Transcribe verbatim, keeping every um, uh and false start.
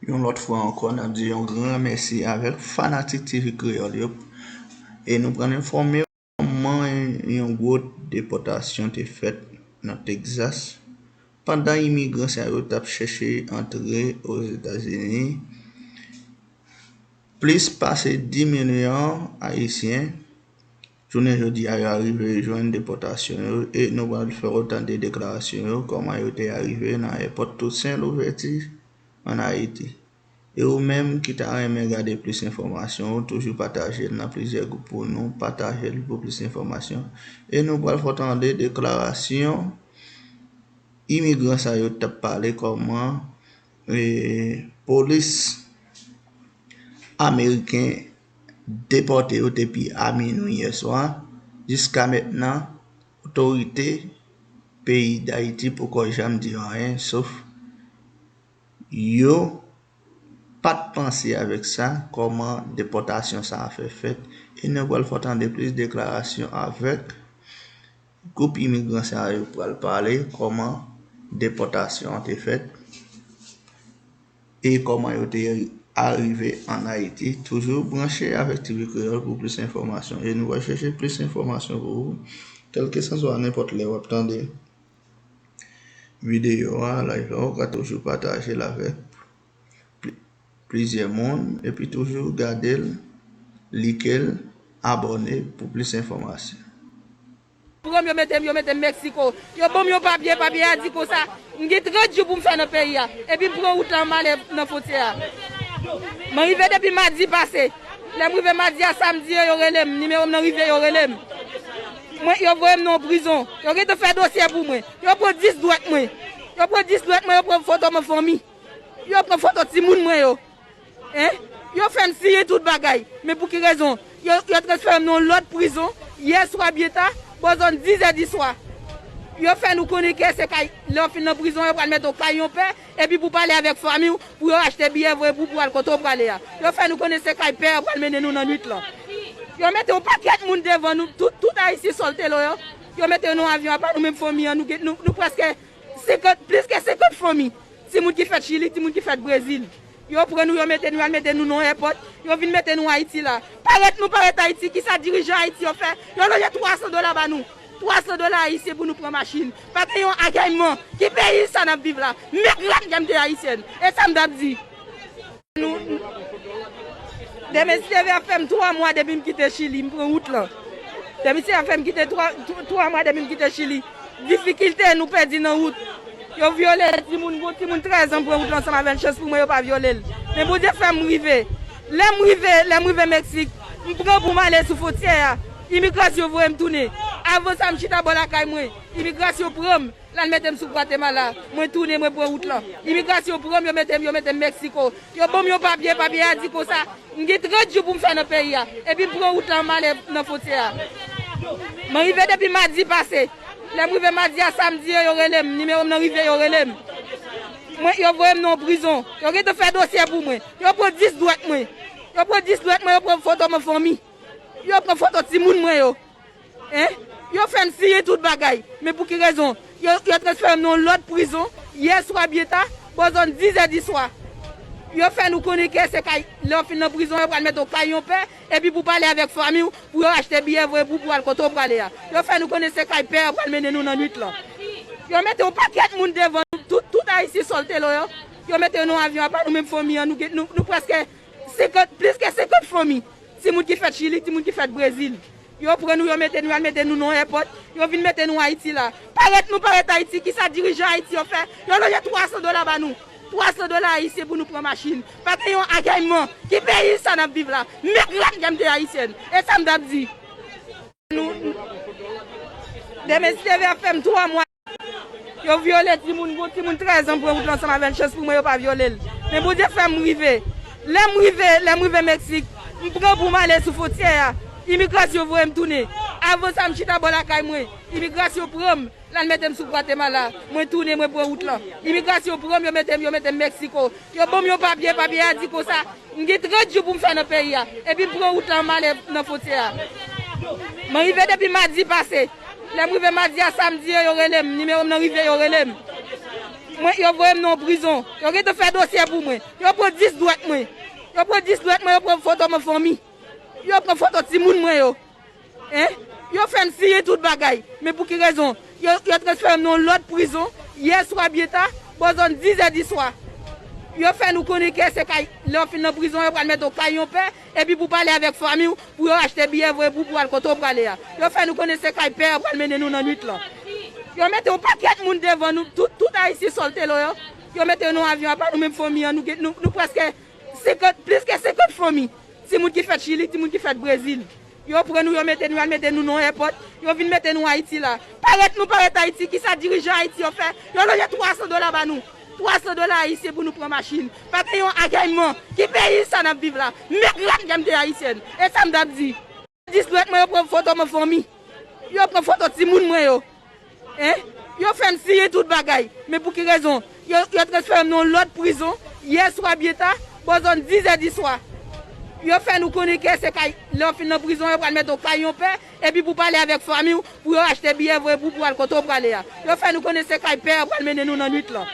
Yon lòt fwa ankò, n ap di yon gran mèsi avèk fanatik T V Kreyòl yo. E nou pral enfòme w kòman yon gwo depòtasyon te fèt nan Texas pandan imigran sa yo t ap chèche antre Ozetazini. Plis pase dis milyon Ayisyen jounen jodi a yo arive jwenn depòtasyon yo, e nou pral fè w tande deklarasyon yo, kòman yo te arive nan èpòt Toussaint Louverture ann Ayiti. E ou menm ki ta renmen gade plis enfòmasyon, ou toujou pataje l nan plizyè gwoup pou nou, pataje l pou plis enfòmasyon. E nou pral fè w tande deklarasyon imigran sa yo t ap pale kòman, e, polis ameriken depòte yo depi a minwi yè swa. Jiska mentnan, otorite peyi Dayiti poko janm di anyen, sof yo pa t panse avèk sa, kòman depòtasyon sa a fè fèt. E nou pral fè w tande plis deklarasyon avèk gwoup imigran sa yo pral pale kòman depòtasyon an te fèt e kòman yo te arive ann Ayiti. Toujou branche avèk T V Kreyòl pou plis enfòmasyon. E nou va chèche plis enfòmasyon pou ou, kèlkeswa nenpòt lè w ap tande videyo a, live la, ou ka toujou pataje l avèk pli- plizyè moun, epi toujou gade l, like l, abòne pou plis enfòmasyon. Pran m, yo mete m, yo mete m Meksiko. Yo ban m yon papye, papye a di konsa, m gen trant jou pou m fè nan peyi a. Epi m pran wout la, m ale nan fwontyè a. Mwen rive depi madi pase. Lè m rive madi a, samdi yo, yo rele m. Nimewo m nan rive, yo rele m. Mwen, yo voye m nan yon prizon. Yo gentan fè dosye pou mwen. Yo pran dis dwèt mwen. Yo pran dis dwèt mwen, yo pran foto mwen fanmi. Yo pran foto timoun mwen yo. Hein? Yo fè m siyen tout bagay. Men pou ki rezon? Yo, yo transfere m nan yon lòt prizon yè swa byen ta, bò zòn dis è di swa. Yo fè nou konnen ke se kay, lè w fin nan prizon, yo pral mete w kay yon pè, epi pou pale avèk fanmi w, pou yo achte biyè voye pou, pou al kote w prale a. Yo fè nou konnen se kay pè a pral mennen nou nan nwit lan. Yo mete yon pakèt moun devan nou, tout, tout Ayisyen sòl te lo yo. Yo mete yo nan yon avyon apa, nou menm fanmi an, nou, gen- nou, nou prèske senkant, plis ke senkant fanmi. Timoun ki fèt Chili, timoun ki fèt Brezil. Yo pran nou, yo mete nou, y al mete nou nan yon èpòt. Yo vin mete nou Ayiti la. Parèt nou parèt Ayiti, kisa dirijan Ayiti yo fè? Yo lonje twa san dola ba nou. Twa san dola ayisyen pou nou pran machin. Pa gen yon agreman. Ki peyi sa n ap viv la? Mèt rad kè m te ayisyèn. E sa m t ap di. Nou, de mesye ap fè m twa mwa depi m kite Chili, m pran wout lan. De mesye ap fè m kite twa, twa mwa depi m kite Chili. Difikilte nou pèdi nan wout. Yo vyole timoun, gon timoun trèz an pran wout lan ansanm avè l, chans pou mwen yo pa vyole l. Men Bondye fè m rive. Lè m rive, lè m rive Meksik, m pran pou m ale sou fwontyè a. Imigrasyon voye m tounen. Avan sa, m chita bò lakay mwen. Imigrasyon pran m, l al mete m sou Gwatemala. Mwen tounen, mwen pran wout lan. Imigrasyon pran m, yo mete m, yo mete m Meksiko. Yo ban m yon papye, papye a di konsa, m gen trant jou pou m fè nan peyi a. Epi m pran wout lan, m ale nan fwontyè a. Mwen rive depi madi pase. Lè m rive madi a, samdi yo, yo rele m. Nimewo m nan rive, yo rele m. Mwen, yo voye m nan yon prizon. Yo gentan fè dosye pou mwen. Yo pran dis dwèt mwen. Yo pran dis dwèt mwen, yo pran foto mwen fanmi. Yo pran foto timoun mwen yo. Hein? Yo fè m siyen tout bagay. Men pou ki rezon? Yo, yo transfere m nan yon lòt prizon yè swa byen ta, bò zòn dis è di swa. Yo fè nou konnen ke se kay, lè w fin nan prizon, yo pral mete w kay yon pè, epi pou pale avèk fanmi w, pou yo achte biyè voye pou, pou al kote w prale a. Yo fè nou konnen se kay pè a pral mennen nou nan nwit lan. Yo mete yon pakèt moun devan nou, tout, tout Ayisyen sòl te lo yo. Yo mete yo nan yon avyon apa, nou menm fanmi an, nou, gen- nou, nou prèske senkant, plis ke senkant fanmi. Timoun ki fèt Chili, timoun ki fèt Brezil. Yo pran nou, yo mete nou, y al mete nou nan yon èpòt. Yo vin mete nou Ayiti la. Parèt nou parèt Ayiti, kisa dirijan Ayiti yo fè? Yo lonje twa san dola ba nou. Twa san dola ayisyen pou nou pran machin. Pa gen yon agreman. Ki peyi sa n ap viv la? Mèt rad kè m te ayisyèn. E sa m t ap di. Nou, de mesye ap fè m twa mwa. Yo vyole timoun, gon timoun trèz an pran wout lan ansanm avè l, chans pou mwen yo pa vyole l. Men Bondye fè m rive. Lè m rive, lè m rive Meksik, m pran pou m ale sou fwontyè a. Imigrasyon voye m tounen. Avan sa, m chita bò lakay mwen. Imigrasyon pran m, l al mete m sou Gwatemala. Mwen tounen, mwen pran wout lan. Imigrasyon pran m, yo mete m, yo mete m Meksiko. Yo ban m yon papye, papye a di konsa, m gen trant jou pou m fè nan peyi a. Epi m pran wout lan, m ale nan fwontyè a. Mwen rive depi madi pase. Lè m rive madi a, samdi yo, yo rele m. Nimewo m nan rive, yo rele m. Mwen, yo voye m nan prizon. Yo gentan fè dosye pou mwen. Yo pran dis dwèt mwen. Yo pran dis dwèt mwen, yo pran foto mwen fanmi. Yo pran foto timoun mwen yo. Hein? Yo fè m siyen tout bagay. Men pou ki rezon? Yo, yo transfere m nan yon lòt prizon. Yè swa byen ta, bò zòn dis zè di swa. Yo fè nou konnen ke se kay, lè w fin nan prizon, yo pral mete w kay yon pè, epi pou pale avèk fanmi w, pou yo achte biyè voye pou, pou al kote w prale a. Yo fè nou konnen se kay pè yo pral mennen nou nan nwit lan. Yo mete yon pakèt moun devan nou, tout, tout Ayisyen sòlte lo yo. Yo mete yo nan avyon apa, nou menm fanmi an, nou, gen- nou, nou prèske senkant, plis ke senkant fanmi. Timoun ki fèt Chili, timoun ki fèt Brezil. Yo pran nou, yo mete nou, y al mete nou nan èpòt. Yo vin mete nou Ayiti la. Parèt nou parèt Ayiti, kisa dirijan Ayiti yo fè? Yo lonje twa san dola ba nou. Twa san dola ayisyen pou nou pran machin. Pa gen yon agèyman. Ki peyi sa n ap viv la? Mèt rat m te ayisyèn. E sa m t ap di. Dis dwèt mwen, yo pran foto mwen fanmi. Yo pran foto timoun mwen yo. Hein? Yo fè m siyen tout bagay. Men pou ki rezon? Yo, yo transfere m nan yon lòt prizon. Yè swa byen ta, bò zòn dis zè di swa. Yo fè nou konnen ke se kay, lè w fin nan prizon, yo pral mete w kay yon pè, epi pou pale avèk fanmi w, pou yo achte biyè voye pou, pou al kote w prale a. Yo fè nou konnen se kay pè yo pral mennen nou nan nwit lan.